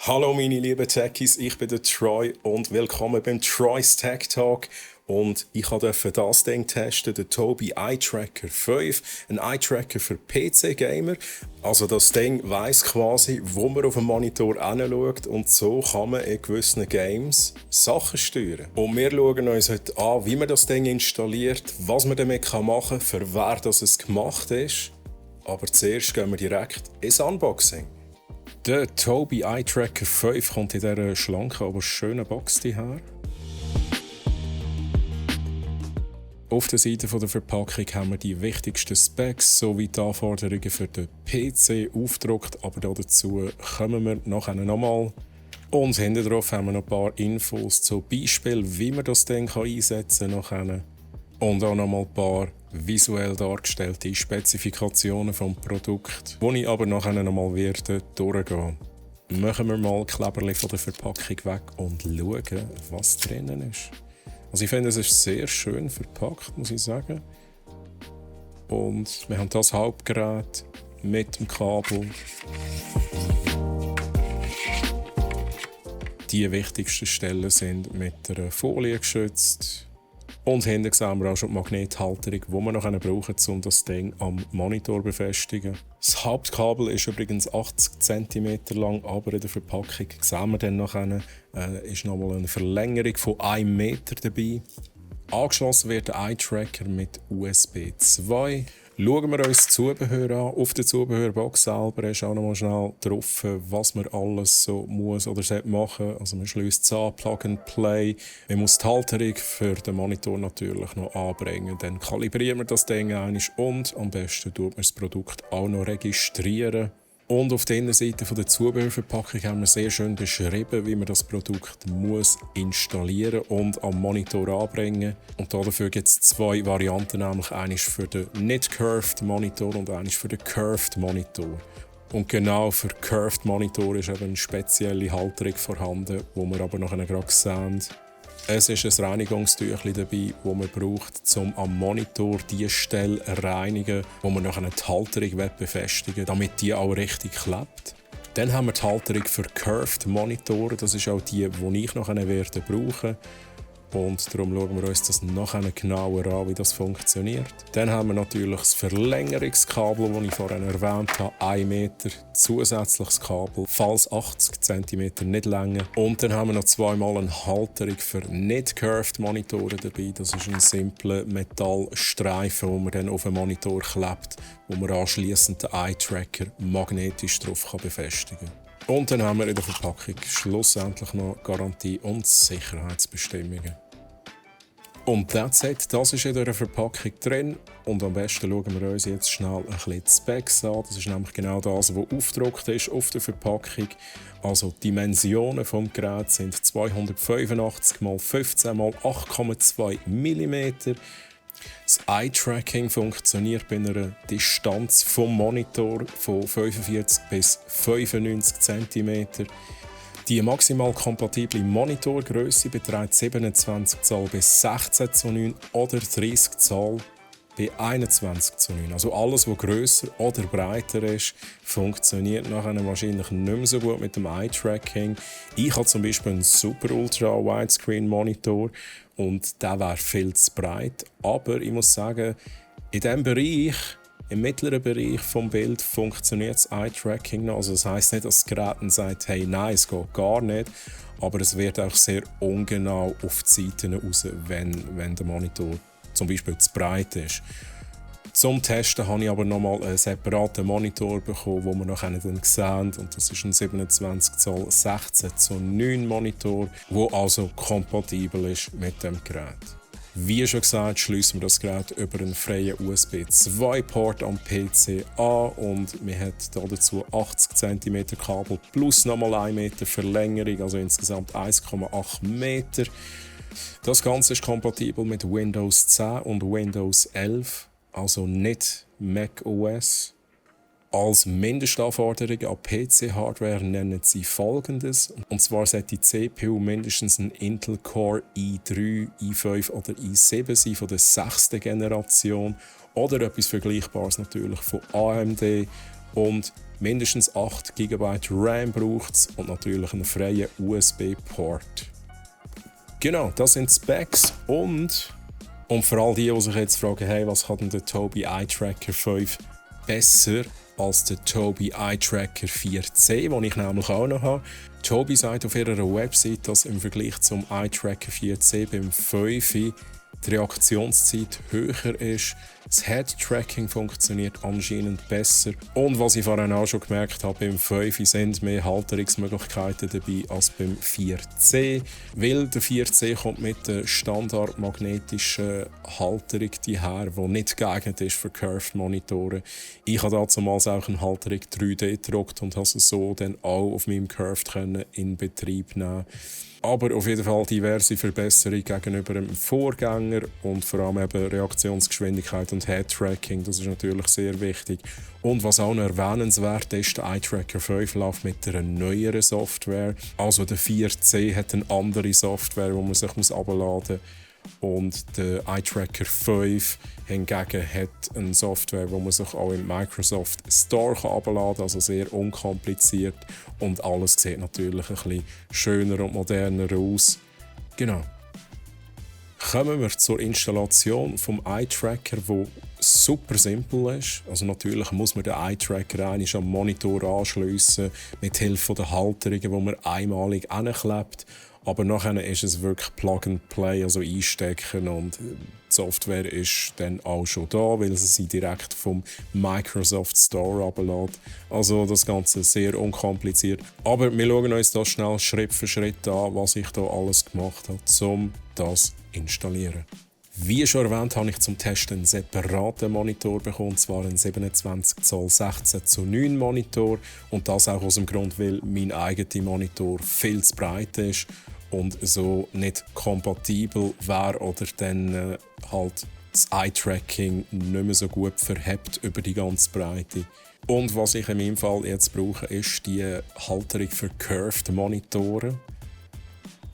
Hallo meine lieben Techies, ich bin der Troy und willkommen beim Troy's Tech Talk. Und ich durfte das Ding testen, den Tobii Eye-Tracker 5, ein Eye-Tracker für PC-Gamer. Also das Ding weiss quasi, wo man auf dem Monitor hinschaut und so kann man in gewissen Games Sachen steuern. Und wir schauen uns heute an, wie man das Ding installiert, was man damit machen kann, für wer das es gemacht ist. Aber zuerst gehen wir direkt ins Unboxing. Der Tobii Eye-Tracker 5 kommt in dieser schlanken, aber schönen Box her. Auf der Seite der Verpackung haben wir die wichtigsten Specs sowie die Anforderungen für den PC aufgedruckt, aber dazu kommen wir nachher nochmal. Und hinten drauf haben wir noch ein paar Infos, zum Beispiel, wie man das Ding einsetzen kann. Und auch nochmal ein paar visuell dargestellte Spezifikationen vom Produkt, die ich aber nachher nochmal durchgehen. Machen wir mal Kleberli von der Verpackung weg und schauen, was drinnen ist. Also ich finde, es ist sehr schön verpackt, muss ich sagen. Und wir haben das Hauptgerät mit dem Kabel. Die wichtigsten Stellen sind mit einer Folie geschützt. Und hinten sehen wir auch schon die Magnethalterung, die wir noch brauchen, um das Ding am Monitor zu befestigen. Das Hauptkabel ist übrigens 80 cm lang, aber in der Verpackung sehen wir dann noch ist nochmal eine Verlängerung von 1 Meter dabei. Angeschlossen wird der Eye-Tracker mit USB 2. Schauen wir uns das Zubehör an. Auf der Zubehörbox selber ist auch noch mal schnell drauf, was man alles so muss oder sollte machen. Also man schließt es an, Plug and Play. Man muss die Halterung für den Monitor natürlich noch anbringen. Dann kalibrieren wir das Ding einmal und am besten tut man das Produkt auch noch registrieren. Und auf der Innenseite der Zubehörverpackung haben wir sehr schön beschrieben, wie man das Produkt muss installieren und am Monitor anbringen. Und dafür gibt es 2 Varianten, nämlich eine für den nicht curved Monitor und eine für den curved Monitor. Und genau für curved Monitor ist eben eine spezielle Halterung vorhanden, wo wir aber nachher gerade sehen. Es ist ein Reinigungstüchlein dabei, das man braucht, um am Monitor die Stelle zu reinigen, wo man nachher die Halterung befestigen will, damit die auch richtig klebt. Dann haben wir die Halterung für Curved Monitore. Das ist auch die ich nachher brauchen werde. Und darum schauen wir uns das nachher genauer an, wie das funktioniert. Dann haben wir natürlich das Verlängerungskabel, das ich vorhin erwähnt habe, 1 Meter zusätzliches Kabel, falls 80 cm nicht länger. Und dann haben wir noch 2-mal eine Halterung für nicht curved Monitore dabei. Das ist ein simpler Metallstreifen, den man dann auf den Monitor klebt, wo man anschliessend den Eye-Tracker magnetisch drauf befestigen kann. Und dann haben wir in der Verpackung schlussendlich noch Garantie- und Sicherheitsbestimmungen. Und that's it. Das ist in der Verpackung drin. Und am besten schauen wir uns jetzt schnell ein bisschen die Specs an. Das ist nämlich genau das, was aufgedruckt ist auf der Verpackung. Also die Dimensionen des Geräts sind 285 x 15 x 8,2 mm. Das Eye-Tracking funktioniert bei einer Distanz vom Monitor von 45 bis 95 cm. Die maximal kompatible Monitorgröße beträgt 27 Zoll bis 16 zu 9 oder 30 Zoll bei 21 zu 9. Also alles, was grösser oder breiter ist, funktioniert nachher wahrscheinlich nicht mehr so gut mit dem Eye-Tracking. Ich habe zum Beispiel einen Super Ultra Widescreen Monitor und der wäre viel zu breit. Aber ich muss sagen, in diesem Bereich, im mittleren Bereich des Bildes, funktioniert das Eye-Tracking noch. Also das heisst nicht, dass das Gerät sagt, hey, nein, es geht gar nicht. Aber es wird auch sehr ungenau auf die Seiten raus, wenn der Monitor zum Beispiel zu breit ist. Zum Testen habe ich aber nochmal einen separaten Monitor bekommen, den wir noch dann sehen. Und das ist ein 27 Zoll 16 zu 9 Monitor, der also kompatibel ist mit dem Gerät. Wie schon gesagt, schließen wir das Gerät über einen freien USB 2-Port am PC an und wir haben dazu 80 cm Kabel plus nochmal 1 Meter Verlängerung, also insgesamt 1,8 Meter. Das Ganze ist kompatibel mit Windows 10 und Windows 11, also nicht Mac OS. Als Mindestanforderungen an PC-Hardware nennen sie folgendes. Und zwar sollte die CPU mindestens ein Intel Core i3, i5 oder i7 sein von der 6. Generation oder etwas Vergleichbares natürlich von AMD. Und mindestens 8 GB RAM braucht es und natürlich einen freien USB-Port. Genau, das sind Specs und für all die sich jetzt fragen, hey, was hat denn der Tobii Eye Tracker 5 besser als der Tobii Eye Tracker 4C, den ich nämlich auch noch habe. Tobii sagt auf ihrer Website, dass im Vergleich zum Eye Tracker 4C beim 5 die Reaktionszeit höher ist. Das Head-Tracking funktioniert anscheinend besser. Und was ich vorhin auch schon gemerkt habe, beim 5 sind mehr Halterungsmöglichkeiten dabei als beim 4C. Weil der 4C kommt mit der standardmagnetischen Halterung her, die nicht geeignet ist für Curved-Monitore. Ich habe damals auch eine Halterung 3D gedruckt und habe sie so dann auch auf meinem Curved in Betrieb nehmen. Aber auf jeden Fall diverse Verbesserungen gegenüber dem Vorgänger und vor allem eben Reaktionsgeschwindigkeit und Head-Tracking, das ist natürlich sehr wichtig. Und was auch noch erwähnenswert ist, der Eye Tracker 5 läuft mit einer neueren Software. Also der 4C hat eine andere Software, die man sich herunterladen muss. Und der Eye Tracker 5 hingegen hat eine Software, die man sich auch im Microsoft Store herunterladen kann, also sehr unkompliziert. Und alles sieht natürlich ein bisschen schöner und moderner aus. Genau. Kommen wir zur Installation vom Eye Tracker, der super simpel ist. Also natürlich muss man den Eye Tracker einmal am Monitor anschliessen, mit Hilfe der Halterungen, die man einmalig anklebt. Aber nachher ist es wirklich Plug and Play, also einstecken, und die Software ist dann auch schon da, weil sie direkt vom Microsoft Store ablädt. Also das Ganze sehr unkompliziert. Aber wir schauen uns das schnell Schritt für Schritt an, was ich da alles gemacht habe, um das zu installieren. Wie schon erwähnt, habe ich zum Testen einen separaten Monitor bekommen, zwar einen 27 Zoll 16:9 Monitor, und das auch aus dem Grund, weil mein eigener Monitor viel zu breit ist und so nicht kompatibel wäre oder dann halt das Eye-Tracking nicht mehr so gut verhebt über die ganze Breite. Und was ich in meinem Fall jetzt brauche, ist die Halterung für Curved Monitoren,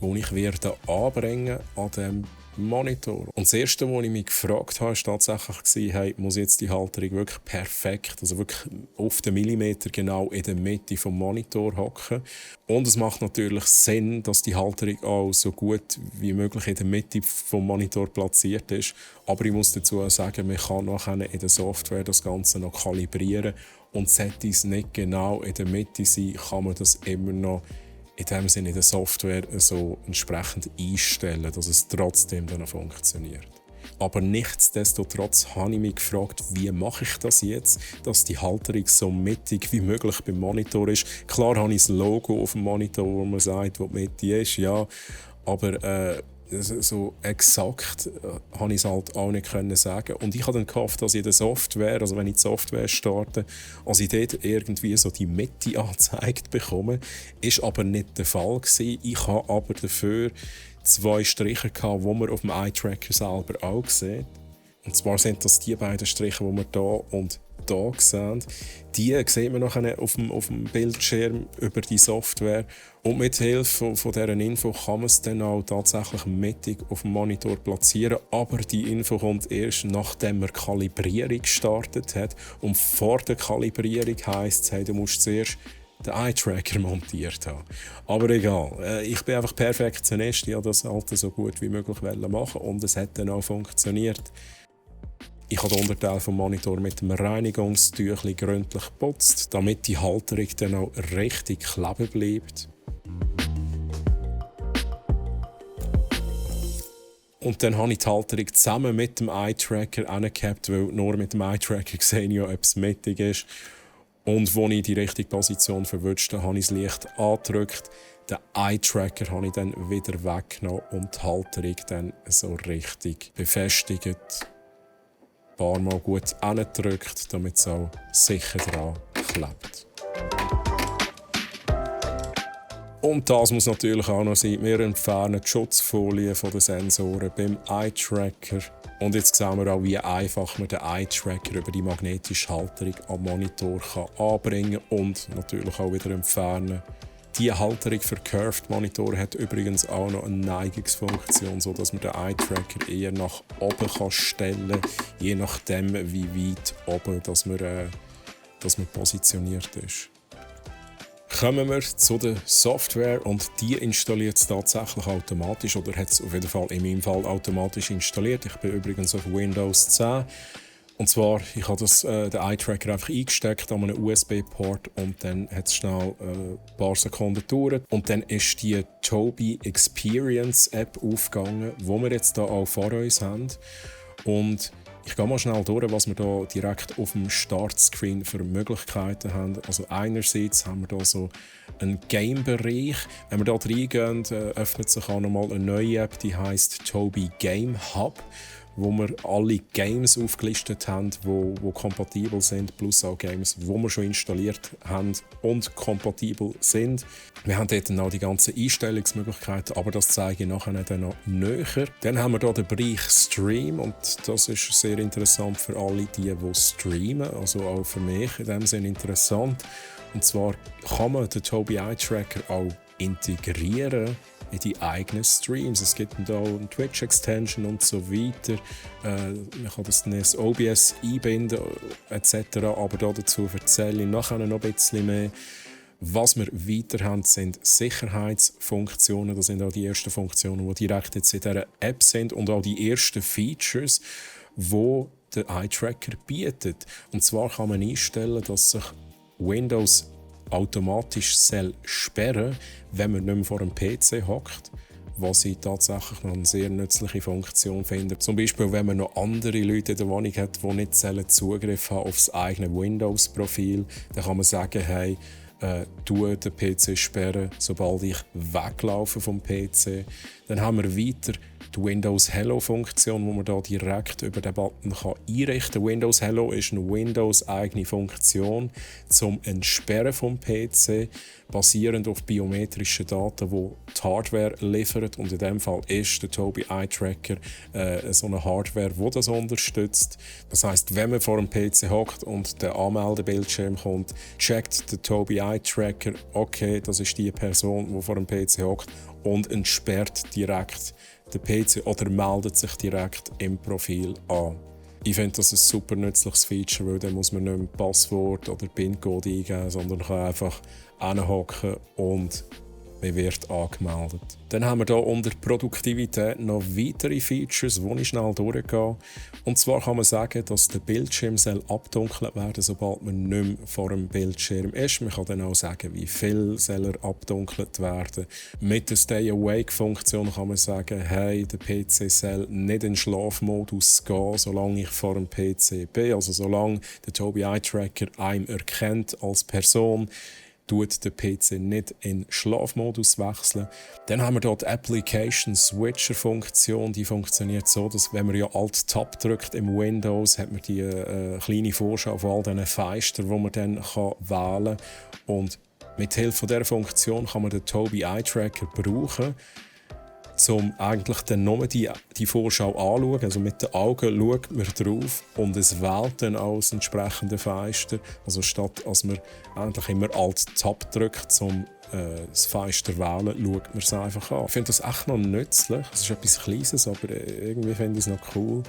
die ich werde anbringen an dem Monitor. Und das Erste, was ich mich gefragt habe, war tatsächlich, hey, muss jetzt die Halterung wirklich perfekt, also wirklich auf den Millimeter genau in der Mitte vom Monitor hocken. Und es macht natürlich Sinn, dass die Halterung auch so gut wie möglich in der Mitte vom Monitor platziert ist. Aber ich muss dazu sagen, man kann nachher in der Software das Ganze noch kalibrieren. Und sollte es nicht genau in der Mitte sein, kann man das immer noch in dem Sinne in der Software so entsprechend einstellen, dass es trotzdem dann funktioniert. Aber nichtsdestotrotz habe ich mich gefragt, wie mache ich das jetzt, dass die Halterung so mittig wie möglich beim Monitor ist. Klar habe ich das Logo auf dem Monitor, wo man sagt, wo die Mitte ist, ja, aber so exakt habe ich es halt auch nicht können sagen. Und ich habe dann gehofft, dass ich in der Software, also wenn ich die Software starte, also ich dort irgendwie so die Mitte angezeigt bekomme. Ist aber nicht der Fall gewesen. Ich habe aber dafür 2 Striche gehabt, die man auf dem Eye Tracker selber auch sieht. Und zwar sind das die beiden Striche, die wir hier und hier sehen. Die sieht man nachher auf dem Bildschirm über die Software. Und mit Hilfe von dieser Info kann man es dann auch tatsächlich mittig auf dem Monitor platzieren. Aber die Info kommt erst, nachdem man die Kalibrierung gestartet hat. Und vor der Kalibrierung heisst es, hey, du musst zuerst den Eye-Tracker montiert haben. Aber egal, ich bin einfach Perfektionist, ich wollte das halt so gut wie möglich machen und es hat dann auch funktioniert. Ich habe den Unterteil vom Monitor mit dem Reinigungstüchli gründlich geputzt, damit die Halterung dann auch richtig kleben bleibt. Und dann habe ich die Halterung zusammen mit dem Eye-Tracker angehabt, weil nur mit dem Eye-Tracker sehe ich ja, ob es mittig ist. Und als ich die richtige Position verwünscht habe, habe ich das Licht angedrückt. Den Eye-Tracker habe ich dann wieder weggenommen und die Halterung dann so richtig befestigt. Ein paar Mal gut angedrückt, damit es auch sicher dran klebt. Und das muss natürlich auch noch sein. Wir entfernen die Schutzfolie von den Sensoren beim Eye-Tracker. Und jetzt sehen wir auch, wie einfach man den Eye-Tracker über die magnetische Halterung am Monitor anbringen kann und natürlich auch wieder entfernen. Die Halterung für Curved Monitore hat übrigens auch noch eine Neigungsfunktion, sodass man den Eye-Tracker eher nach oben stellen kann, je nachdem wie weit oben dass man dass man positioniert ist. Kommen wir zu der Software und die installiert es tatsächlich automatisch oder hat es auf jeden Fall in meinem Fall automatisch installiert. Ich bin übrigens auf Windows 10 und zwar, ich habe den Eye-Tracker einfach eingesteckt an einem USB-Port und dann hat es schnell ein paar Sekunden gedauert und dann ist die Tobii Experience App aufgegangen, die wir jetzt hier auch vor uns haben. Und ich gehe mal schnell durch, was wir hier direkt auf dem Startscreen für Möglichkeiten haben. Also einerseits haben wir hier so einen Game-Bereich. Wenn wir hier reingehen, öffnet sich auch nochmal eine neue App, die heisst Tobii Game Hub, wo wir alle Games aufgelistet haben, die kompatibel sind, plus auch Games, die wir schon installiert haben und kompatibel sind. Wir haben dort dann auch die ganzen Einstellungsmöglichkeiten, aber das zeige ich nachher dann noch näher. Dann haben wir hier den Bereich Stream und das ist sehr interessant für alle, die streamen, also auch für mich in dem Sinne interessant. Und zwar kann man den Tobii Eye Tracker auch integrieren in die eigenen Streams. Es gibt da eine Twitch-Extension und so weiter. Man kann das in das OBS einbinden etc. Aber dazu erzähle ich nachher noch ein bisschen mehr. Was wir weiter haben, sind Sicherheitsfunktionen. Das sind auch die ersten Funktionen, die direkt jetzt in dieser App sind und auch die ersten Features, die der Eye-Tracker bietet. Und zwar kann man einstellen, dass sich Windows automatisch sperren, wenn man nicht mehr vor dem PC hockt, was ich tatsächlich noch eine sehr nützliche Funktion finde. Zum Beispiel, wenn man noch andere Leute in der Wohnung hat, die nicht Zugriff haben auf das eigene Windows-Profil, dann kann man sagen, hey, den PC sperren, sobald ich weglaufe vom PC. Dann haben wir weiter die Windows Hello-Funktion, wo man da direkt über den Button einrichten kann. Windows Hello ist eine Windows-eigene Funktion zum Entsperren vom PC, basierend auf biometrischen Daten, die die Hardware liefert. Und in diesem Fall ist der Tobii Eye Tracker so eine Hardware, die das unterstützt. Das heisst, wenn man vor dem PC hockt und der Anmeldebildschirm kommt, checkt der Tobii Eye Tracker, okay, das ist die Person, die vor dem PC hockt, und entsperrt direkt den PC oder meldet sich direkt im Profil an. Ich finde das ein super nützliches Feature, weil dann muss man nicht mehr Passwort oder PIN-Code eingeben, sondern kann einfach hinhocken und man wird angemeldet. Dann haben wir hier unter Produktivität noch weitere Features, die ich schnell durchgehe. Und zwar kann man sagen, dass der Bildschirm abdunkelt werden, sobald man nicht mehr vor dem Bildschirm ist. Man kann dann auch sagen, wie viel soll er abdunkelt werden. Mit der Stay-Awake-Funktion kann man sagen, hey, der PC soll nicht in Schlafmodus gehen, solange ich vor dem PC bin. Also solange der Tobii Eye Tracker einem erkennt als Person, tut der PC nicht in Schlafmodus wechseln. Dann haben wir dort die Application Switcher Funktion. Die funktioniert so, dass wenn man ja Alt-Tab drückt im Windows, hat man die kleine Vorschau von all diesen Fenstern, die man dann wählen kann. Und mit Hilfe dieser Funktion kann man den Tobii Eye Tracker brauchen, um eigentlich dann nur die Vorschau anzuschauen. Also mit den Augen schaut man drauf und es wählt dann auch das entsprechende Fenster. Also statt dass man eigentlich immer Alt-Tab drückt, um das Fenster zu wählen, schaut man es einfach an. Ich finde das echt noch nützlich. Es ist etwas Kleines, aber irgendwie finde ich es noch cool.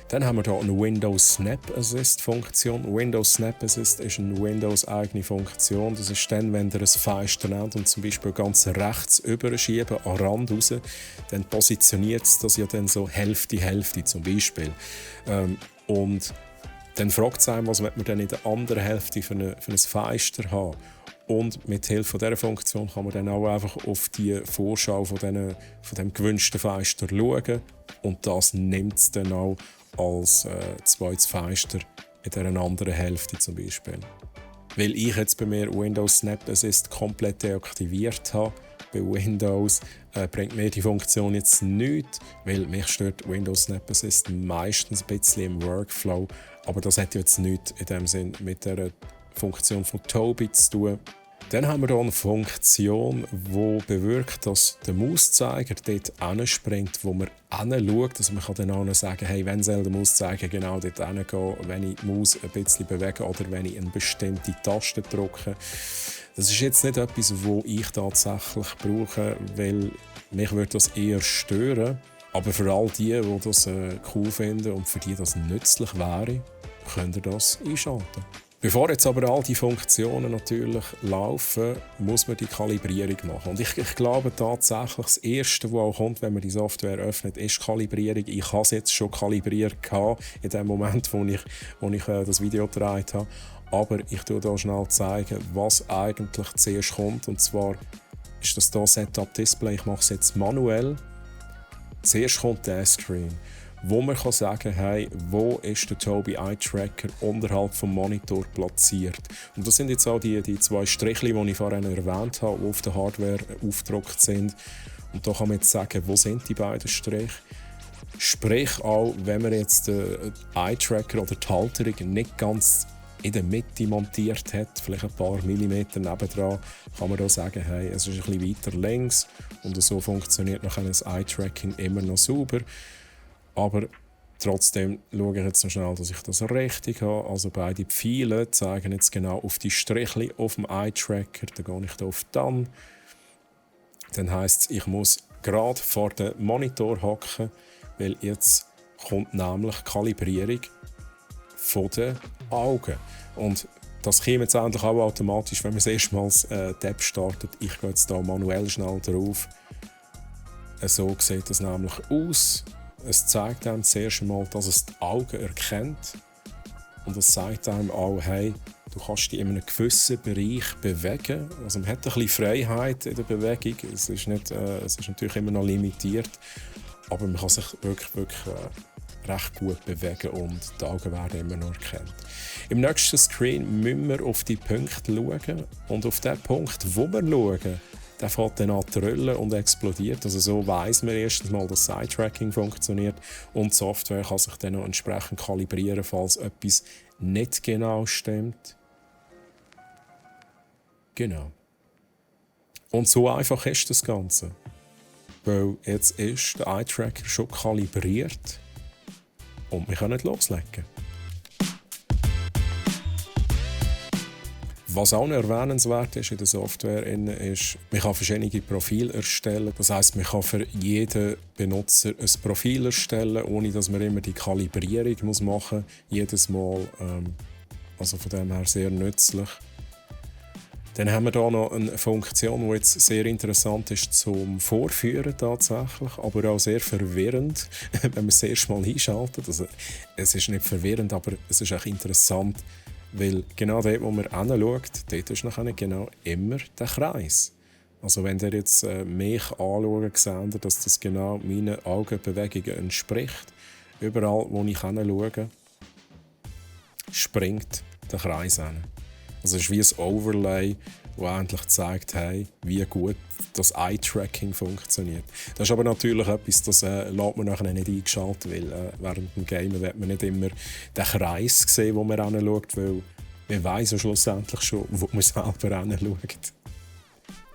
Dann haben wir hier eine Windows Snap Assist Funktion. Windows Snap Assist ist eine Windows-eigene Funktion. Das ist dann, wenn ihr ein Fenster nehmt und zum Beispiel ganz rechts überschieben, an den Rand raus, dann positioniert es das ja dann so Hälfte zum Beispiel. Und dann fragt es einem, was man dann in der anderen Hälfte für ein Fenster haben. Und mit Hilfe dieser Funktion kann man dann auch einfach auf die Vorschau von dem gewünschten Fenster schauen. Und das nimmt es dann auch als zweites Fenster in dieser anderen Hälfte zum Beispiel. Weil ich jetzt bei mir Windows Snap Assist komplett deaktiviert habe, bei Windows bringt mir die Funktion jetzt nichts, weil mich stört Windows Snap Assist meistens ein bisschen im Workflow. Aber das hat jetzt nichts in dem Sinn mit der Funktion von Tobii zu tun. Dann haben wir hier eine Funktion, die bewirkt, dass der Mauszeiger dort hinspringt, wo man hinschaut. Also man kann dann auch sagen, hey, wenn soll der Mauszeiger genau dort hingehen, wenn ich die Maus ein bisschen bewege oder wenn ich eine bestimmte Taste drücke. Das ist jetzt nicht etwas, das ich tatsächlich brauche, weil mich würde das eher stören. Aber für all die das cool finden und für die das nützlich wäre, könnt ihr das einschalten. Bevor jetzt aber all die Funktionen natürlich laufen, muss man die Kalibrierung machen. Und ich glaube tatsächlich, das Erste, was auch kommt, wenn man die Software öffnet, ist Kalibrierung. Ich habe es jetzt schon kalibriert in dem Moment, wo ich das Video gedreht habe. Aber ich tue hier schnell zeigen, was eigentlich zuerst kommt. Und zwar ist das hier Setup Display. Ich mache es jetzt manuell. Zuerst kommt der Screen, wo man kann sagen, hey, wo ist der Tobii Eye Tracker unterhalb vom Monitor platziert. Und das sind jetzt auch die zwei Strichli, die ich vorhin erwähnt habe, die auf der Hardware aufgedruckt sind. Und da kann man jetzt sagen, wo sind die beiden Striche. Sprich auch, wenn man jetzt den Eye Tracker oder die Halterung nicht ganz in der Mitte montiert hat, vielleicht ein paar Millimeter nebendran, kann man da sagen, hey, es ist ein bisschen weiter links und so funktioniert nachher das Eye-Tracking immer noch sauber. Aber trotzdem schaue ich jetzt noch schnell, dass ich das richtig habe. Also beide Pfeile zeigen jetzt genau auf die Strichli auf dem Eye-Tracker. Dann gehe ich hier auf Done. Dann heisst es, ich muss gerade vor dem Monitor hocken, weil jetzt kommt nämlich die Kalibrierung von den Augen. Und das kommt jetzt eigentlich auch automatisch, wenn man das erste Mal das Tab startet. Ich gehe jetzt hier manuell schnell drauf. So sieht das nämlich aus. Es zeigt einem das erste Mal, dass es die Augen erkennt. Und es sagt einem auch, hey, du kannst dich in einem gewissen Bereich bewegen. Also man hat ein bisschen Freiheit in der Bewegung. Es ist natürlich immer noch limitiert. Aber man kann sich wirklich recht gut bewegen und die Augen werden immer noch erkannt. Im nächsten Screen müssen wir auf die Punkte schauen. Und auf den Punkt, wo wir schauen, der fängt dann an zu rollen und explodiert. Also so weiss man erstens mal, dass das Eye-Tracking funktioniert und die Software kann sich dann noch entsprechend kalibrieren, falls etwas nicht genau stimmt. Genau. Und so einfach ist das Ganze. Weil jetzt ist der Eye-Tracker schon kalibriert und wir können loslegen. Was auch noch erwähnenswert ist in der Software ist, man kann verschiedene Profile erstellen. Das heisst, man kann für jeden Benutzer ein Profil erstellen, ohne dass man immer die Kalibrierung machen muss. Jedes Mal. Also von dem her sehr nützlich. Dann haben wir hier noch eine Funktion, die jetzt sehr interessant ist zum Vorführen tatsächlich, aber auch sehr verwirrend, wenn man es erst mal einschaltet. Also, es ist nicht verwirrend, aber es ist auch interessant, weil genau dort, wo man hinschaut, dort ist nachher genau immer der Kreis. Also wenn ihr jetzt mich anschaut, seht ihr, dass das genau meinen Augenbewegungen entspricht. Überall, wo ich hinschaue, springt der Kreis hin. Also es ist wie ein Overlay, das eigentlich zeigt, hey, wie gut das Eye-Tracking funktioniert. Das ist aber natürlich etwas, das lässt man nachher nicht eingeschaltet, weil während dem Gamen wird man nicht immer den Kreis sehen, wo man hinschaut, weil man weiss ja schlussendlich schon, wo man selber hinschaut.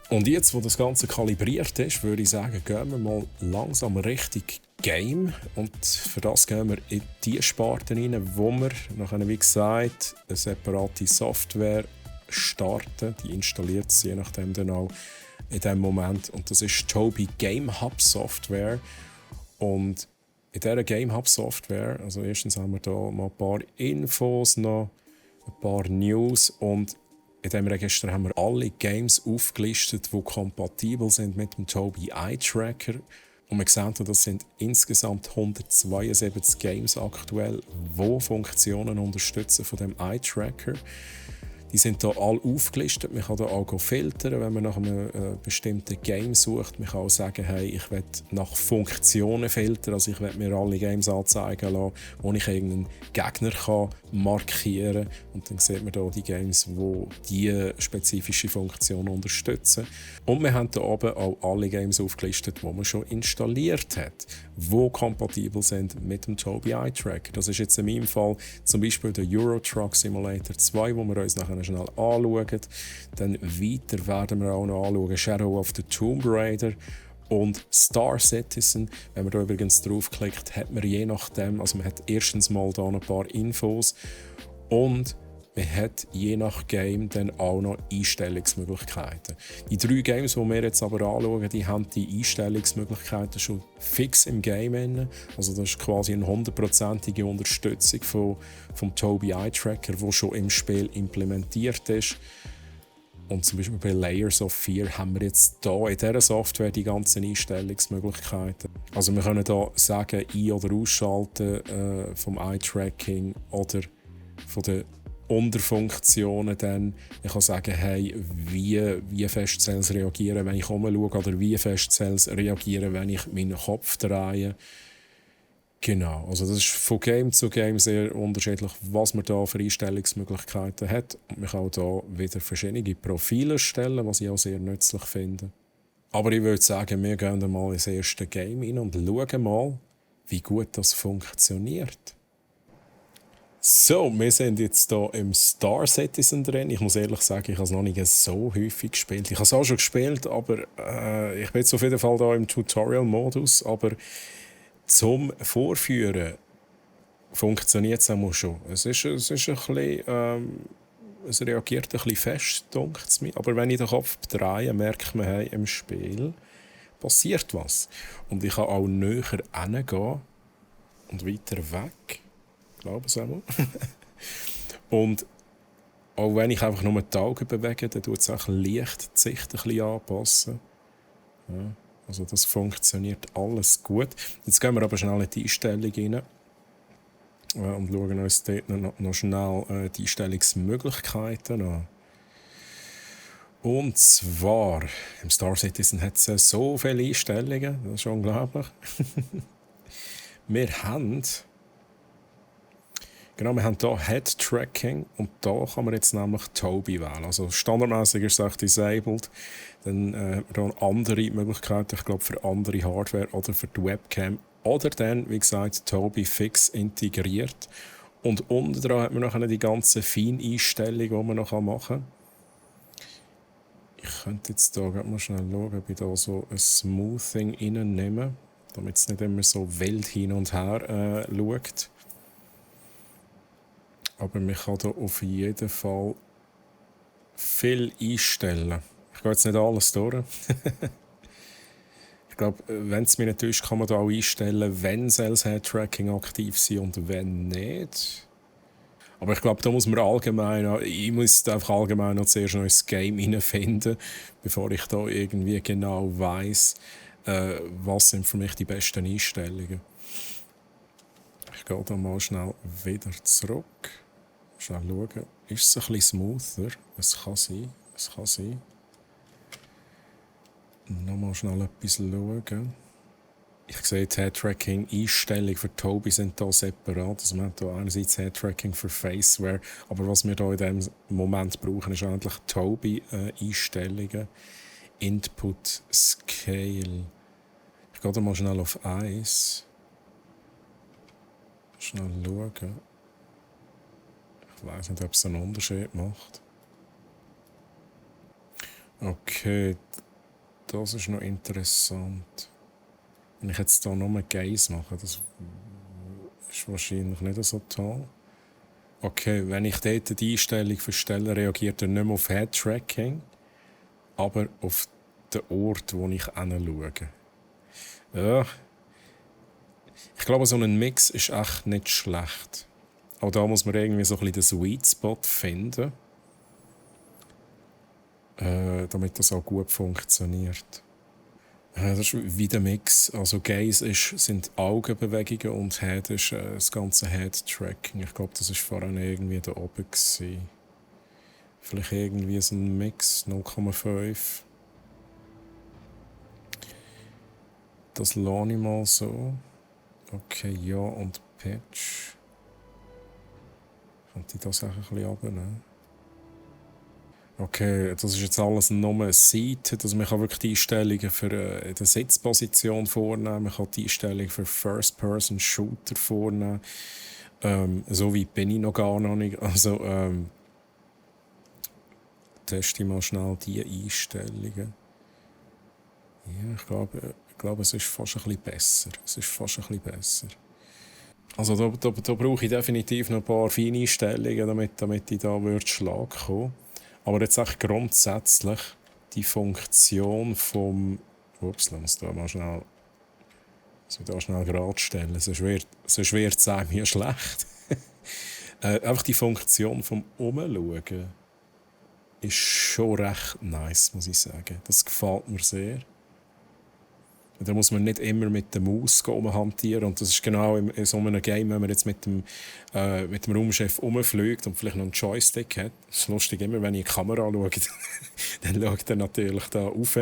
Und jetzt, wo das Ganze kalibriert ist, würde ich sagen, gehen wir mal langsam Richtung Game. Und für das gehen wir in die Sparte rein, wo wir, nachher, wie gesagt, eine separate Software starten. Die installiert es je nachdem dann auch in diesem Moment. Und das ist Tobii Game Hub Software. Und in dieser Game Hub Software, also erstens haben wir hier mal ein paar Infos, noch ein paar News und in diesem Register haben wir alle Games aufgelistet, die kompatibel sind mit dem Tobii Eye Tracker. Und wir sehen, das sind insgesamt 172 Games aktuell, die Funktionen unterstützen von dem Eye Tracker. Die sind hier alle aufgelistet. Man kann hier auch filtern, wenn man nach einem bestimmten Game sucht. Man kann auch sagen, hey, ich will nach Funktionen filtern. Also ich will mir alle Games anzeigen lassen, wo ich irgendeinen Gegner kann markieren kann. Und dann sieht man hier die Games, die diese spezifische Funktion unterstützen. Und wir haben hier oben auch alle Games aufgelistet, die man schon installiert hat, die kompatibel sind mit dem Tobii Eye Tracker. Das ist jetzt in meinem Fall zum Beispiel der Euro Truck Simulator 2, wo wir uns nachher schnell anschauen. Dann weiter werden wir auch noch anschauen Shadow of the Tomb Raider und Star Citizen. Wenn man da übrigens draufklickt, hat man je nachdem, also man hat erstens mal da noch ein paar Infos und man hat je nach Game dann auch noch Einstellungsmöglichkeiten. Die 3 Games, die wir jetzt aber anschauen, die haben die Einstellungsmöglichkeiten schon fix im Game drin. Also das ist quasi eine 100%ige Unterstützung vom Tobii Eye Tracker, der schon im Spiel implementiert ist. Und zum Beispiel bei Layers of Fear haben wir jetzt hier in dieser Software die ganzen Einstellungsmöglichkeiten. Also wir können hier sagen, ein- oder ausschalten vom Eye-Tracking oder von den Unterfunktionen. Dann. Ich kann sagen, hey, wie fest soll es reagieren, wenn ich rumschaue, oder wie fest soll es reagieren, wenn ich meinen Kopf drehe. Genau, also das ist von Game zu Game sehr unterschiedlich, was man da für Einstellungsmöglichkeiten hat. Und man kann auch hier wieder verschiedene Profile erstellen, was ich auch sehr nützlich finde. Aber ich würde sagen, wir gehen mal ins erste Game rein und schauen mal, wie gut das funktioniert. So, wir sind jetzt hier im Star Citizen drin. Ich muss ehrlich sagen, ich habe es noch nicht so häufig gespielt. Ich habe es auch schon gespielt, aber ich bin jetzt auf jeden Fall hier im Tutorial-Modus. Aber zum Vorführen funktioniert es auch schon. Es ist ein bisschen, es reagiert ein bisschen fest, denkt es mir. Aber wenn ich den Kopf drehe, merkt man, hey, im Spiel passiert was. Und ich kann auch näher hingehen und weiter weg. Ich glaube es einmal. Und auch wenn ich einfach nur die Augen bewege, dann tut es auch leicht die Sicht ein bisschen anpassen. Ja, also das funktioniert alles gut. Jetzt gehen wir aber schnell in die Einstellung rein und schauen uns dort noch schnell die Einstellungsmöglichkeiten an. Und zwar, im Star Citizen hat es so viele Einstellungen, das ist unglaublich. Wir haben hier Head Tracking und da kann man jetzt nämlich Tobii wählen. Also standardmäßig ist es auch disabled. Dann hat man andere Möglichkeiten, ich glaube für andere Hardware oder für die Webcam. Oder dann, wie gesagt, Tobii fix integriert. Und unten dran hat man noch die ganzen Feineinstellungen, die man noch machen kann. Ich könnte jetzt hier mal schnell schauen, ob ich da so ein Smoothing reinnehme, damit es nicht immer so wild hin und her schaut. Aber man kann hier auf jeden Fall viel einstellen. Ich gehe jetzt nicht alles durch. Ich glaube, wenn es mir nicht täuscht, kann man da auch einstellen, wenn das Head-Tracking aktiv sein und wenn nicht. Aber ich glaube, da muss man ich muss einfach allgemein noch zuerst noch ins Game hineinfinden, bevor ich da irgendwie genau weiss, was sind für mich die besten Einstellungen. Ich gehe da mal schnell wieder zurück. Schnell schauen. Ist es ein bisschen smoother? Es kann sein. Nochmal schnell etwas schauen. Ich sehe, die Head-Tracking-Einstellungen für Tobii sind hier separat. Also wir haben hier einerseits Head-Tracking für Faceware, aber was wir hier in diesem Moment brauchen, ist eigentlich Tobii-Einstellungen. Input Scale. Ich gehe da mal schnell auf 1. Schnell schauen. Ich weiss nicht, ob es einen Unterschied macht. Okay, das ist noch interessant. Wenn ich jetzt hier nur Gaze mache, das ist wahrscheinlich nicht so toll. Okay, wenn ich dort die Einstellung verstelle, reagiert er nicht mehr auf Head-Tracking, aber auf den Ort, wo ich hinschaue. Ja. Ich glaube, so ein Mix ist echt nicht schlecht. Auch da muss man irgendwie so ein bisschen den Sweet Spot finden, damit das auch gut funktioniert. Das ist wie der Mix. Also Gaze sind Augenbewegungen und Head ist das ganze Head-Tracking. Ich glaube, das war vorhin irgendwie da oben gewesen. Vielleicht irgendwie so ein Mix, 0,5. Das lasse ich mal so. Okay, ja, und Pitch. Könnte ich das auch ein bisschen runternehmen? Okay, das ist jetzt alles nur eine Seite. Also man kann wirklich die Einstellungen für die Sitzposition vornehmen. Man kann die Einstellung für First-Person-Shooter vornehmen. So weit bin ich noch gar nicht. Also teste ich mal schnell diese Einstellungen. Ja, ich glaube, es ist fast ein bisschen besser. Also da brauche ich definitiv noch ein paar Feineinstellungen, damit ich da Schlag komme. Aber jetzt echt grundsätzlich die Funktion vom... Ups, lass uns da mal schnell... da schnell gerade stellen, sonst wird es mir schlecht. Einfach die Funktion vom Umschauen ist schon recht nice, muss ich sagen. Das gefällt mir sehr. Da muss man nicht immer mit der Maus hantieren. Und das ist genau in so einem Game, wenn man jetzt mit dem Raumchef rumfliegt und vielleicht noch einen Joystick hat. Das ist lustig, immer wenn ich in die Kamera schaue, dann schaut er natürlich da rauf.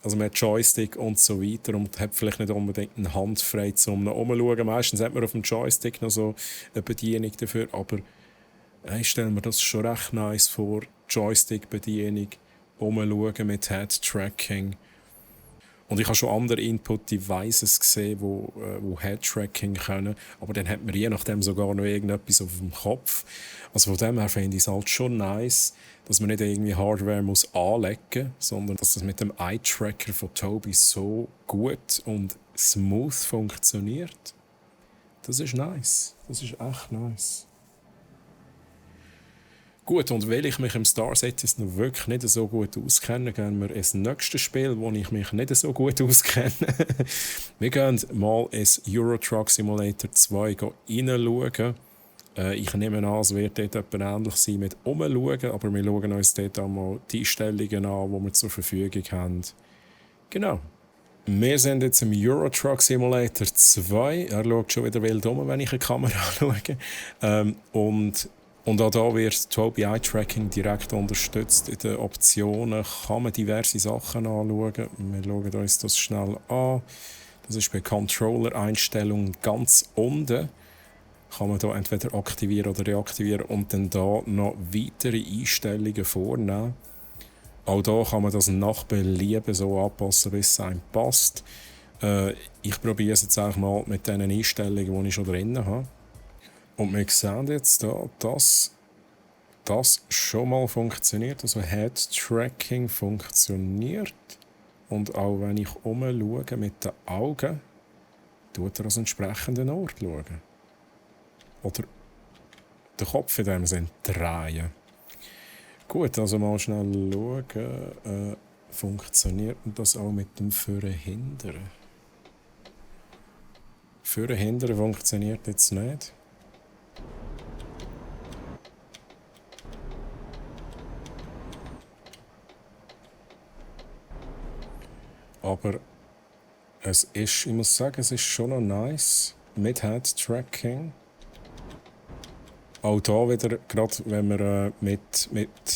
Also man hat Joystick und so weiter und hat vielleicht nicht unbedingt eine Hand frei zum Umschauen. Meistens hat man auf dem Joystick noch so eine Bedienung dafür, aber ich stelle mir das schon recht nice vor. Joystick-Bedienung, umschauen mit Head-Tracking. Und ich habe schon andere Input-Devices gesehen, die Head-Tracking können. Aber dann hat man je nachdem sogar noch irgendetwas auf dem Kopf. Also von dem her finde ich es halt schon nice, dass man nicht irgendwie Hardware muss anlegen muss, sondern dass das mit dem Eye-Tracker von Tobii so gut und smooth funktioniert. Das ist nice. Das ist echt nice. Gut, und weil ich mich im Star Citizen noch wirklich nicht so gut auskenne, gehen wir ins nächste Spiel, wo ich mich nicht so gut auskenne. Wir gehen mal ins Euro Truck Simulator 2 reinschauen. Ich nehme an, es wird dort etwas ähnlich sein mit umschauen, aber wir schauen uns dort einmal die Einstellungen an, die wir zur Verfügung haben. Genau. Wir sind jetzt im Euro Truck Simulator 2. Er schaut schon wieder wild um, wenn ich eine Kamera anschaue. Und auch hier wird Tobii Eye Tracking direkt unterstützt. In den Optionen kann man diverse Sachen anschauen. Wir schauen uns das schnell an. Das ist bei Controller-Einstellungen ganz unten. Kann man hier entweder aktivieren oder deaktivieren und dann hier noch weitere Einstellungen vornehmen. Auch hier kann man das nach Belieben so anpassen, wie es einem passt. Ich probiere es jetzt auch mal mit den Einstellungen, die ich schon drin habe. Und wir sehen jetzt hier, dass das schon mal funktioniert. Also Head-Tracking funktioniert. Und auch wenn ich umschaue mit den Augen, tut er an den entsprechenden Ort schauen. Oder den Kopf in dem Sinne drehen. Gut, also mal schnell schauen. Funktioniert das auch mit dem Vorhindern? Vorhindern funktioniert jetzt nicht. Aber ich muss sagen, es ist schon noch nice mit Head-Tracking. Auch hier wieder, gerade wenn man mit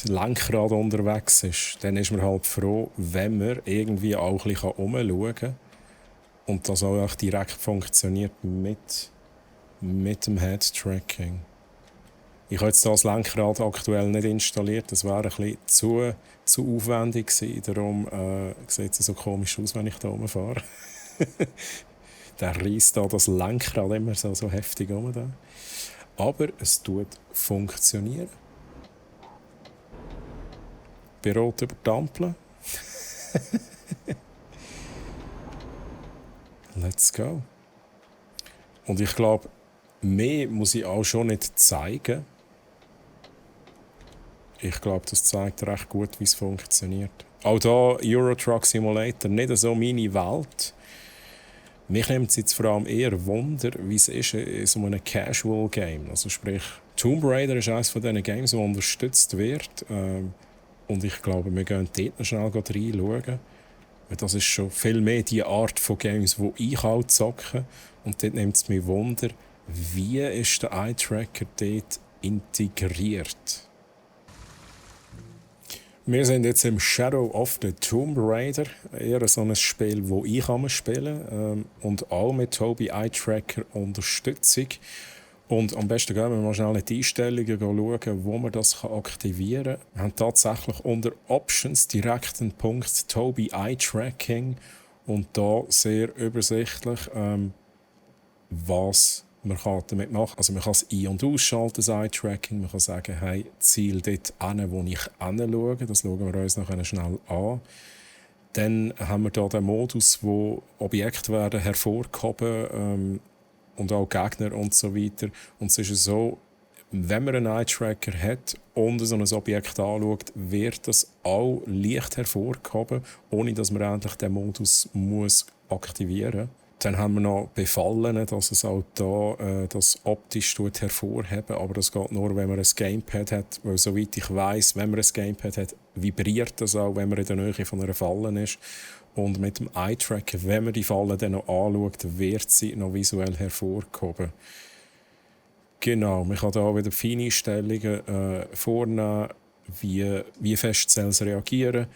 Lenkrad unterwegs ist, dann ist man halt froh, wenn man irgendwie auch ein bisschen umschauen kann. Und das auch direkt funktioniert mit dem Head-Tracking. Ich habe jetzt das Lenkrad aktuell nicht installiert, das wäre ein bisschen zu aufwendig gewesen. Darum sieht es so komisch aus, wenn ich da rumfahre. Der reißt da das Lenkrad immer so heftig um. Da. Aber es tut funktionieren. Bei Rot über die Ampel. Let's go. Und ich glaube, mehr muss ich auch schon nicht zeigen. Ich glaube, das zeigt recht gut, wie es funktioniert. Auch hier Euro Truck Simulator, nicht so meine Welt. Mich nimmt es jetzt vor allem eher Wunder, wie es ist in so einem Casual Game. Also sprich, Tomb Raider ist eines von diesen Games, das unterstützt wird. Und ich glaube, wir gehen dort noch schnell reinschauen. Das ist schon viel mehr die Art von Games, die ich auch zocke. Und dort nimmt es mich Wunder, wie ist der Eye-Tracker dort integriert. Wir sind jetzt im Shadow of the Tomb Raider, eher so ein Spiel, das ich spielen kann. Und auch mit Tobii Eye Tracker Unterstützung. Und am besten gehen wir mal schnell in die Einstellungen schauen, wo man das aktivieren kann. Wir haben tatsächlich unter Options direkt einen Punkt Tobii Eye Tracking. Und da sehr übersichtlich, was man kann damit machen. Also man kann es ein- und ausschalten, das Eye-Tracking. Man kann sagen, hey, Ziel dort hin, wo ich hinschaue. Das schauen wir uns nachher schnell an. Dann haben wir hier den Modus, wo Objekte werden hervorgehoben und auch Gegner und so weiter. Und es ist so, wenn man einen Eye-Tracker hat und so ein Objekt anschaut, wird das auch leicht hervorgehoben, ohne dass man endlich den Modus muss aktivieren muss. Dann haben wir noch Befallen, dass es auch da das optisch hervorheben, aber das geht nur, wenn man ein Gamepad hat, weil soweit ich weiss, wenn man ein Gamepad hat, vibriert das auch, wenn man in der Nähe von einer Falle ist. Und mit dem Eye-Tracker, wenn man die Falle dann noch anschaut, wird sie noch visuell hervorgehoben. Genau, man kann da wieder Feineinstellungen vornehmen, wie fest Cells reagieren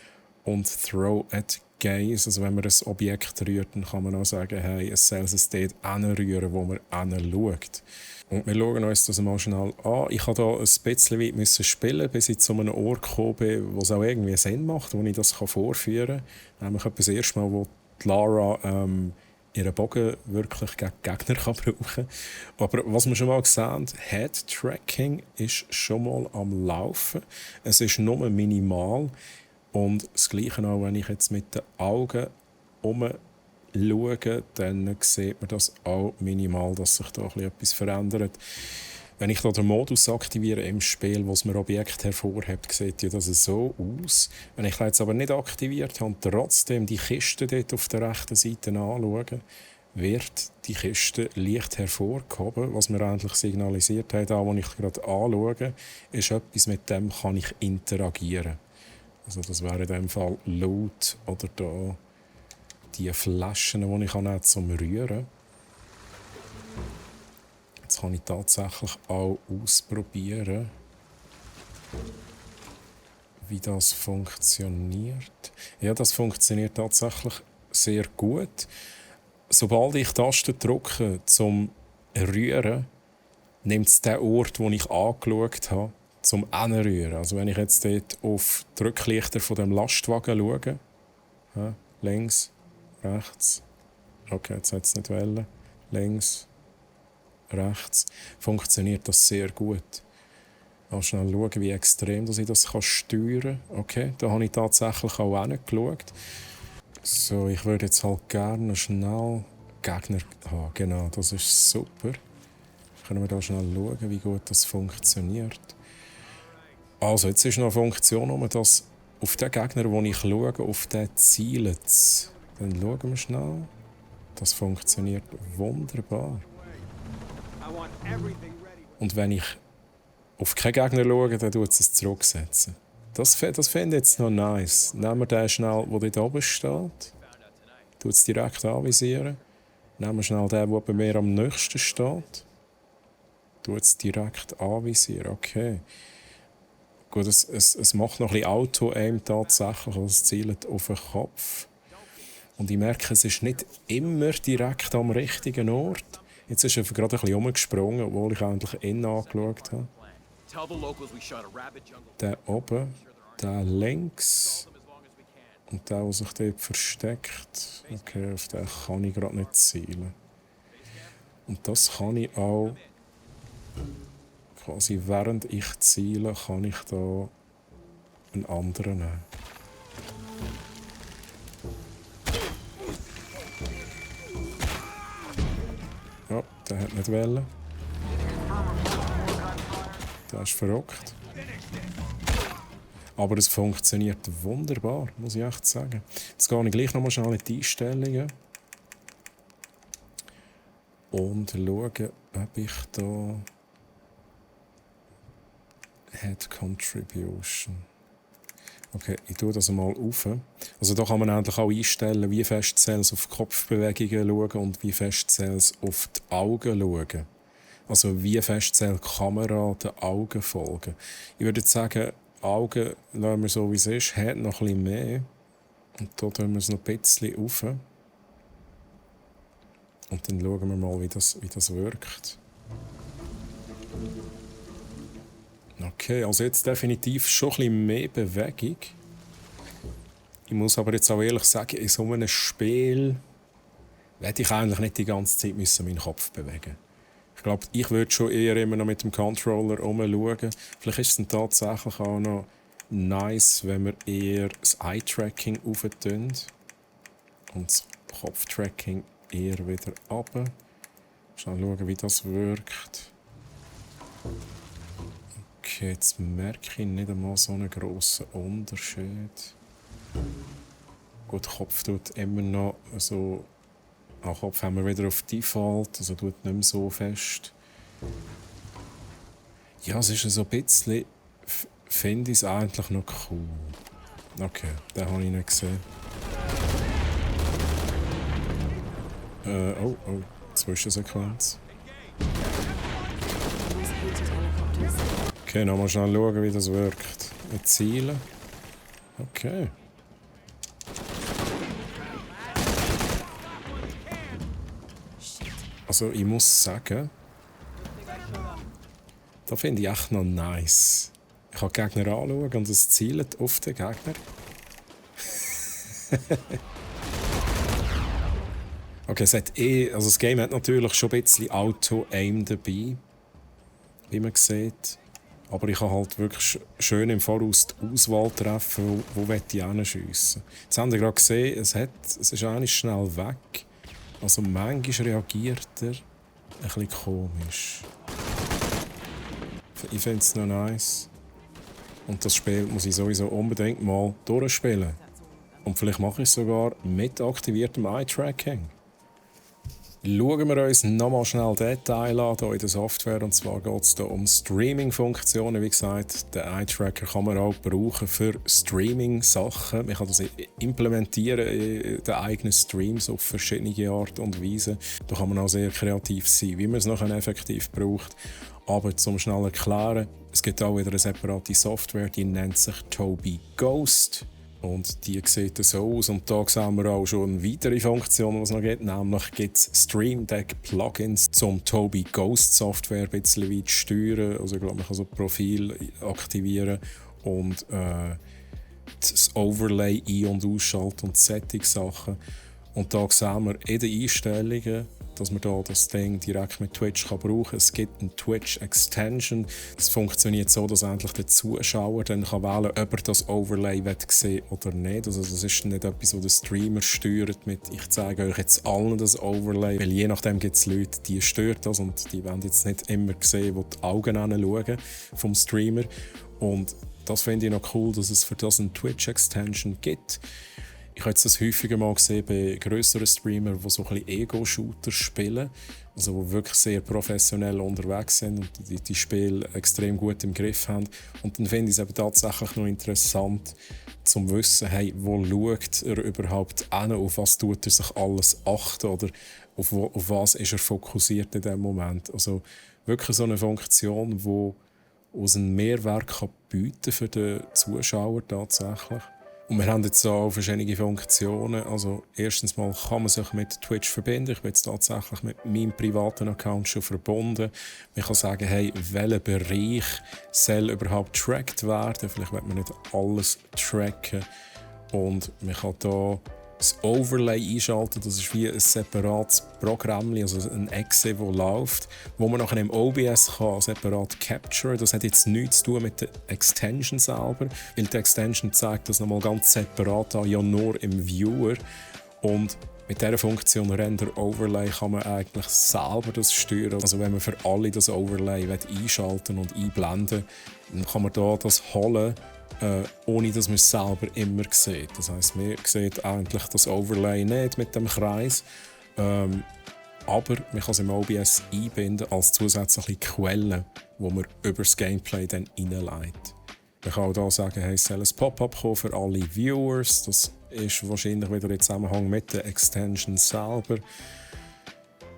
und Throw at Gaze, also wenn man ein Objekt rührt, dann kann man auch sagen, hey, es soll es dort hinrühren, wo man hinschaut. Und wir schauen uns das mal schnell an. Ich musste hier ein bisschen weit spielen, bis ich zu einem Ort gekommen bin, wo es auch irgendwie Sinn macht, wo ich das vorführen kann. Nämlich etwas das erste Mal, wo die Lara ihren Bogen wirklich gegen Gegner brauchen kann. Aber was wir schon mal gesehen haben, Head-Tracking ist schon mal am Laufen. Es ist nur minimal. Und das Gleiche auch, wenn ich jetzt mit den Augen umschaue, dann sieht man das auch minimal, dass sich da etwas verändert. Wenn ich da den Modus aktiviere im Spiel, wo es mir Objekt hervorhebt, sieht ja das so aus. Wenn ich das jetzt aber nicht aktiviert habe und trotzdem die Kiste dort auf der rechten Seite anschaue, wird die Kiste leicht hervorgehoben. Was mir eigentlich signalisiert hat, als ich gerade anschaue, ist etwas, mit dem kann ich interagieren. Also das wäre in diesem Fall Loot oder da die Flaschen, die ich nehmen kann zum Rühren. Jetzt kann ich tatsächlich auch ausprobieren, wie das funktioniert. Ja, das funktioniert tatsächlich sehr gut. Sobald ich Tasten drücke zum Rühren, nimmt es den Ort, den ich angeschaut habe, zum Hinrühren. Also wenn ich jetzt dort auf die Rücklichter von dem Lastwagen schaue, ja, links, rechts, okay, jetzt hat es nicht wollen, links, rechts, funktioniert das sehr gut. Mal schnell schauen, wie extrem dass ich das steuern kann. Okay, da habe ich tatsächlich auch hingeschaut. So, ich würde jetzt halt gerne schnell Gegner haben. Genau, das ist super. Können wir da schnell schauen, wie gut das funktioniert. Also, jetzt ist noch eine Funktion, dass auf den Gegner, den ich schaue, auf den zielt. Dann schauen wir schnell. Das funktioniert wunderbar. Und wenn ich auf keinen Gegner schaue, dann tut es zurücksetzen. Das finde ich jetzt noch nice. Nehmen wir den schnell, der dort oben steht. Tut es direkt anvisieren. Nehmen wir schnell den, der bei mir am nächsten steht. Tut es direkt anvisieren. Okay. Gut, es macht noch ein bisschen Auto-Aim tatsächlich, also es zielt auf den Kopf. Und ich merke, es ist nicht immer direkt am richtigen Ort. Jetzt ist er gerade ein bisschen umgesprungen, obwohl ich eigentlich ihn angeschaut habe. Der oben, der links und der sich dort versteckt. Okay, auf den kann ich gerade nicht zielen. Und das kann ich auch... Quasi während ich ziele, kann ich da einen anderen nehmen. Ja, der hat nicht wollen. Der ist verrückt. Aber es funktioniert wunderbar, muss ich echt sagen. Jetzt gehe ich gleich nochmal schnell in die Einstellungen und schaue, ob ich da Head Contribution. Okay, ich tue das mal auf. Also da kann man endlich auch einstellen, wie fest Cells auf Kopfbewegungen schauen und wie fest Cells auf die Augen schauen. Also wie fest soll die Kamera den Augen folgen. Ich würde jetzt sagen, Augen lassen wir so wie es ist, Head noch ein bisschen mehr. Und da tun wir es noch ein bisschen auf. Und dann schauen wir mal, wie das wirkt. Okay, also jetzt definitiv schon ein bisschen mehr Bewegung. Ich muss aber jetzt auch ehrlich sagen, in so einem Spiel werde ich eigentlich nicht die ganze Zeit meinen Kopf bewegen. Ich glaube, ich würde schon eher immer noch mit dem Controller herumschauen. Vielleicht ist es dann tatsächlich auch noch nice, wenn wir eher das Eye-Tracking auftönen und das Kopftracking eher wieder runter. Schauen, wie das wirkt. Okay, jetzt merke ich nicht einmal so einen grossen Unterschied. Gut, Kopf tut immer noch so... Kopf haben wir wieder auf Default, also tut nicht mehr so fest. Ja, es ist so ein bisschen... Finde ich es eigentlich noch cool. Okay, den habe ich nicht gesehen. Oh, Zwischensequenz. Okay, nochmal schnell schauen, wie das wirkt. Mit Zielen. Okay. Also ich muss sagen, da finde ich echt noch nice. Ich kann die Gegner anschauen und es zielt auf den Gegner. Okay, also das Game hat natürlich schon ein bisschen Auto-Aim dabei, wie man sieht. Aber ich kann halt wirklich schön im Voraus die Auswahl treffen, wo ich hinschiessen. Jetzt haben wir gerade gesehen, es ist eigentlich schnell weg. Also manchmal reagiert er ein bisschen komisch. Ich finde es noch nice. Und das Spiel muss ich sowieso unbedingt mal durchspielen. Und vielleicht mache ich es sogar mit aktiviertem Eye-Tracking. Schauen wir uns nochmal schnell Details an hier in der Software. Und zwar geht es hier um Streaming-Funktionen. Wie gesagt, den Eye-Tracker kann man auch brauchen für Streaming-Sachen. Man kann das implementieren in den eigenen Streams auf verschiedene Art und Weise. Da kann man auch sehr kreativ sein, wie man es nachher effektiv braucht. Aber zum schnell erklären, es gibt auch wieder eine separate Software, die nennt sich Tobii Ghost. Und die sieht so aus. Und da sehen wir auch schon eine weitere Funktion, die es noch gibt. Nämlich gibt es Stream Deck Plugins zum Tobii Ghost Software ein bisschen weit steuern. Also ich glaube, man kann so Profil aktivieren und das Overlay ein- und ausschalten und Settings-Sachen. Und da sehen wir in den Einstellungen, dass man da das Ding direkt mit Twitch brauchen kann. Es gibt eine Twitch-Extension. Das funktioniert so, dass endlich der Zuschauer dann wählen kann, ob er das Overlay sehen oder nicht. Also das ist nicht etwas, das der Streamer steuert mit «Ich zeige euch jetzt allen das Overlay». Weil je nachdem gibt es Leute, die stört das und die wollen jetzt nicht immer sehen, wo die Augen hinschauen vom Streamer. Und das finde ich noch cool, dass es für das eine Twitch-Extension gibt. Ich habe das häufiger mal gesehen bei grösseren Streamern, die so ein bisschen Ego-Shooter spielen, also die wirklich sehr professionell unterwegs sind und die Spiele extrem gut im Griff haben. Und dann finde ich es eben tatsächlich noch interessant, zu wissen, hey, wo schaut er überhaupt hin, auf was tut er sich alles achten oder auf was ist er fokussiert in dem Moment. Also wirklich so eine Funktion, die einen Mehrwert bieten kann für den Zuschauer tatsächlich. Und wir haben jetzt auch verschiedene Funktionen. Also erstens mal kann man sich mit Twitch verbinden. Ich bin jetzt tatsächlich mit meinem privaten Account schon verbunden. Man kann sagen, hey, welcher Bereich soll überhaupt getrackt werden. Vielleicht will man nicht alles tracken. Und man kann hier das Overlay einschalten. Das ist wie ein separates Programm, also ein Exe, das läuft, wo man nachher im OBS kann separat capturen. Das hat jetzt nichts zu tun mit der Extension selber, weil die Extension zeigt das nochmal ganz separat an, ja nur im Viewer. Und mit dieser Funktion Render Overlay kann man eigentlich selber das steuern. Also wenn man für alle das Overlay einschalten und einblenden will, dann kann man da das holen, ohne dass man es selber immer sieht. Das heisst, man sieht eigentlich das Overlay nicht mit dem Kreis, aber man kann es im OBS einbinden als zusätzliche Quelle, wo man über das Gameplay dann reinleitet. Man kann auch hier sagen, hey, es soll ein Pop-up kommen für alle Viewers. Das ist wahrscheinlich wieder im Zusammenhang mit der Extension selber.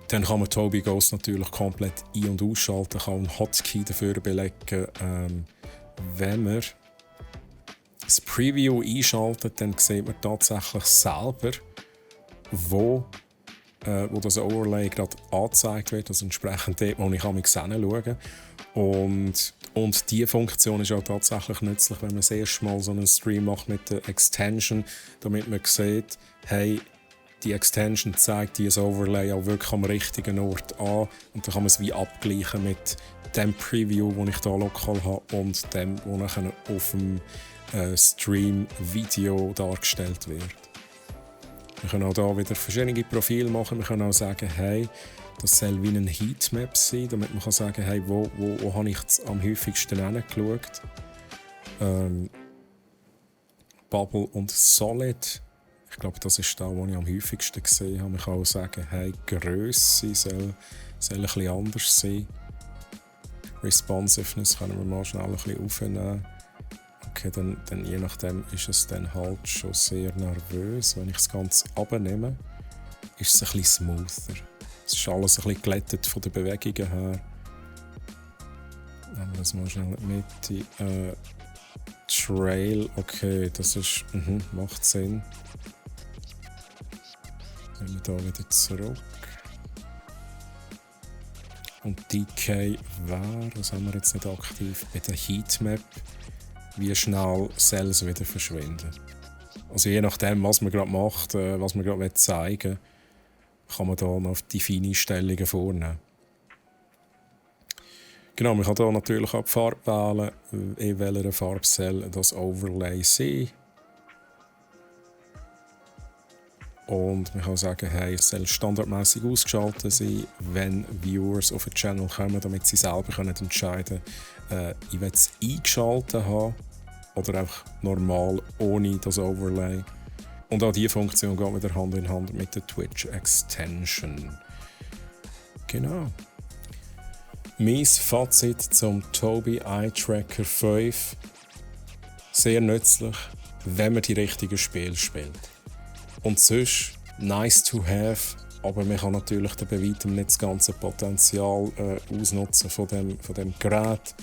Dann kann man Tobii Ghost natürlich komplett ein- und ausschalten, kann einen Hotkey dafür belegen. Wenn man das Preview einschaltet, dann sieht man tatsächlich selber, wo das Overlay gerade angezeigt wird, also entsprechend dort, wo ich hinschauen. Und diese Funktion ist auch tatsächlich nützlich, wenn man das erste Mal so einen Stream macht mit der Extension, damit man sieht, hey, die Extension zeigt dieses Overlay auch wirklich am richtigen Ort an und dann kann man es wie abgleichen mit dem Preview, das ich hier lokal habe und dem, das nachher auf dem Stream-Video dargestellt wird. Wir können auch hier wieder verschiedene Profile machen. Wir können auch sagen, hey, das soll wie eine Heatmap sein, damit man kann sagen, hey, wo habe ich am häufigsten hingeschaut. Bubble und Solid. Ich glaube, das ist das, was ich am häufigsten gesehen habe. Man kann auch sagen, hey, Grösse soll ein bisschen anders sein. Responsiveness können wir mal schnell ein bisschen aufnehmen. Okay, dann je nachdem ist es dann halt schon sehr nervös. Wenn ich das Ganze abnehme, ist es ein bisschen smoother. Es ist alles ein bisschen glättet von den Bewegungen her. Nehmen wir das mal schnell in die Mitte. Trail, okay, das ist, macht Sinn. Nehmen wir hier wieder zurück. Und DK wäre, was haben wir jetzt nicht aktiv, bei der Heatmap, wie schnell soll es wieder verschwinden. Also je nachdem, was man gerade macht, was man gerade zeigen will, kann man hier noch die feinen Einstellungen vornehmen. Genau, man kann hier natürlich auch die Farbe wählen, in welcher Farbe soll das Overlay sein. Und man kann sagen, hey, es soll standardmäßig ausgeschaltet sein, wenn Viewers auf den Channel kommen, damit sie selber entscheiden können, ich will es eingeschaltet haben oder einfach normal ohne das Overlay. Und auch diese Funktion geht wieder Hand in Hand mit der Twitch Extension. Genau. Mein Fazit zum Tobii Eye Tracker 5. Sehr nützlich, wenn man die richtigen Spiele spielt. Und sonst, nice to have, aber man kann natürlich bei weitem nicht das ganze Potenzial ausnutzen von dem Gerät.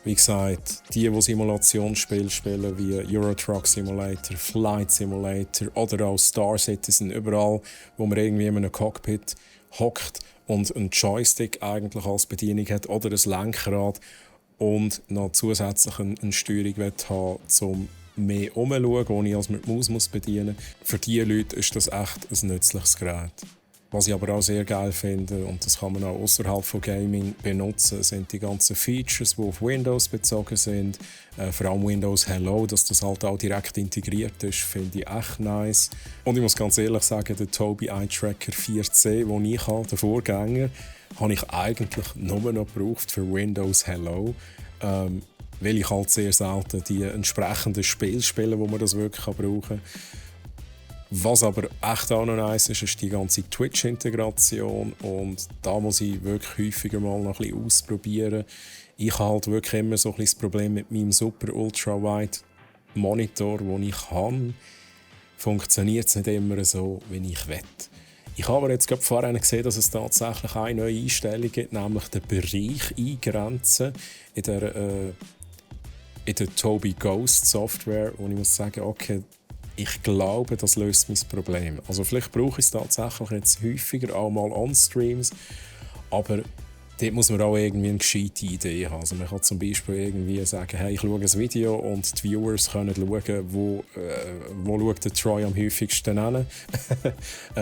Wie gesagt, die Simulationsspiele spielen, wie Euro Truck Simulator, Flight Simulator oder auch Star Citizen, überall, wo man irgendwie in einem Cockpit hockt und einen Joystick eigentlich als Bedienung hat oder ein Lenkrad und noch zusätzlich eine Steuerung haben, um mehr herumzuschauen, ohne dass man die Maus bedienen muss. Für diese Leute ist das echt ein nützliches Gerät. Was ich aber auch sehr geil finde, und das kann man auch außerhalb von Gaming benutzen, sind die ganzen Features, die auf Windows bezogen sind. Vor allem Windows Hello, dass das halt auch direkt integriert ist, finde ich echt nice. Und ich muss ganz ehrlich sagen, der Tobii Eye Tracker 4C, den ich habe, der Vorgänger, habe ich eigentlich nur noch gebraucht für Windows Hello. Weil ich halt sehr selten die entsprechenden Spiele spiele, wo man das wirklich brauchen kann. Was aber echt auch noch nice ist, ist die ganze Twitch-Integration und da muss ich wirklich häufiger mal noch ein bisschen ausprobieren. Ich habe halt wirklich immer so ein bisschen das Problem mit meinem super ultra-wide Monitor, den ich habe. Funktioniert es nicht immer so, wie ich will. Ich habe aber jetzt gerade vorhin gesehen, dass es tatsächlich eine neue Einstellung gibt, nämlich den Bereich eingrenzen in der Tobii Ghost Software, wo ich muss sagen, okay, ich glaube, das löst mein Problem. Also vielleicht brauche ich es tatsächlich jetzt häufiger auch mal on-Streams, aber dort muss man auch irgendwie eine gescheite Idee haben. Also man kann zum Beispiel irgendwie sagen, hey, ich schaue ein Video und die Viewers können schauen, wo schaut der Troy am häufigsten hin.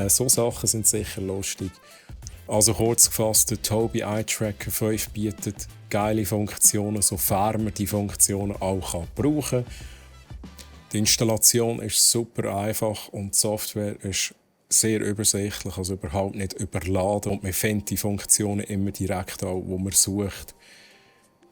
So Sachen sind sicher lustig. Also kurz gefasst, der Tobii Eye Tracker 5 bietet geile Funktionen, sofern man die Funktionen auch brauchen kann. Die Installation ist super einfach und die Software ist sehr übersichtlich, also überhaupt nicht überladen. Und man findet die Funktionen immer direkt auch, wo man sucht.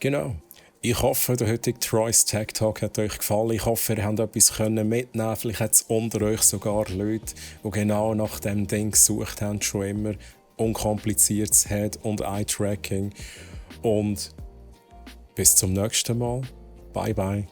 Genau. Ich hoffe, der heutige Troy's Tech Talk hat euch gefallen. Ich hoffe, ihr habt etwas mitnehmen. Vielleicht hat es unter euch sogar Leute, die genau nach dem Ding gesucht haben, schon immer. Unkompliziertes Head- und Eye-Tracking. Und bis zum nächsten Mal. Bye bye.